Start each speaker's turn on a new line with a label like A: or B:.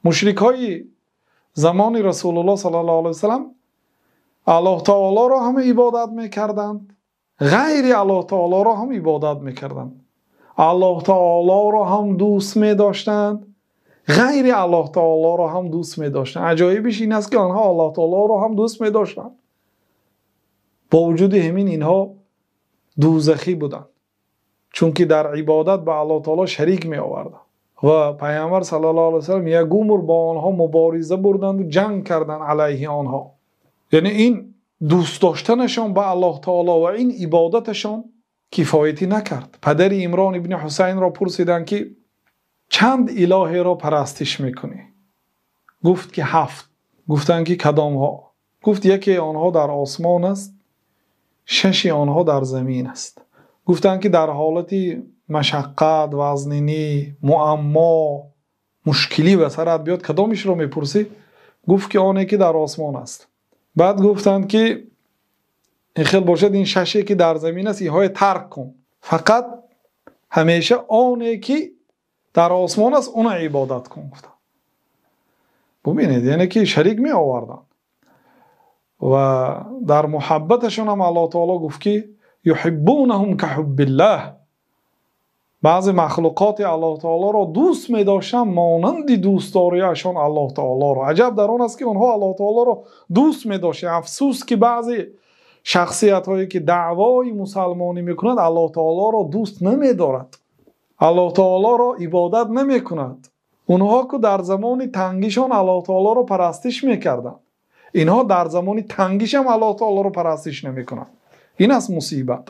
A: Мушрикҳои замони Расулуллоҳ саллаллоҳу алайҳи васаллам Аллоҳ таъолоро ҳам ибодат мекарданд, ғайри Аллоҳ таъолоро ҳам ибодат мекарданд. Аллоҳ таъолоро ҳам дӯст медоштанд, ғайри Аллоҳ таъолоро ҳам дӯст медоштанд. Аҷоибаш ин аст, ки онҳо Аллоҳ таъолоро ҳам дӯст медоштанд. Бо вуҷуди ҳамин инҳо дӯзахӣ буданд, чунки дар ибодат ба Аллоҳ таъоло шарик меоварданд ва Паёмбар саллаллоҳу алайҳи васаллам як умр бо онҳо мубориза бурданд ва ҷанг карданд алайҳи онҳо. Яъне ин дӯст доштанашон ба Аллоҳ таъоло ва ин ибодаташон кифоят накард. Падари Имрон ибни Ҳусайнро пурсиданд, ки чанд илоҳеро парастиш мекунӣ? Гуфт, ки 7. Гуфтанд, ки кадомҳо? Гуфт, яке онҳо дар осмон аст, 6 онҳо дар замин аст. Гуфтанд, ки дар ҳолати машаққат, вазнинӣ, муаммо, мушкилӣ ба сарат биёд, кадомашро мепурсӣ? Гуфт, ки оне ки дар осмон аст. Баъд гуфтанд, ки ин хел бошад, ин 6 ки дар замин аст, инҳоро тарк кун, фақат ҳамеша оне ки дар осмон аст, онро ибодат кун, гуфтанд. Бубинед, яъне ки шарик меоварданд ва дар муҳаббаташон ҳам Аллоҳ таъоло гуфт, ки юҳиббунаҳум каҳуббиллаҳ. Баъзе махлуқоти Аллоҳ таъолоро дӯст медоштанд монанди дӯстдориашон Аллоҳ таъолоро. Аҷаб дар он аст, ки онҳо Аллоҳ таъолоро дӯст медоштанд. Афсӯс, ки баъзе шахсиятҳое ки даъвои мусалмонӣ мекунанд, Аллоҳ таъолоро дӯст намедорад, Аллоҳ таъолоро ибодат намекунад. Онҳо ки дар замони тангишон Аллоҳ таъолоро парастиш мекарданд, инҳо дар замони тангиш ҳам Аллоҳ таъолоро парастиш намекунанд. Ин аст мусибат.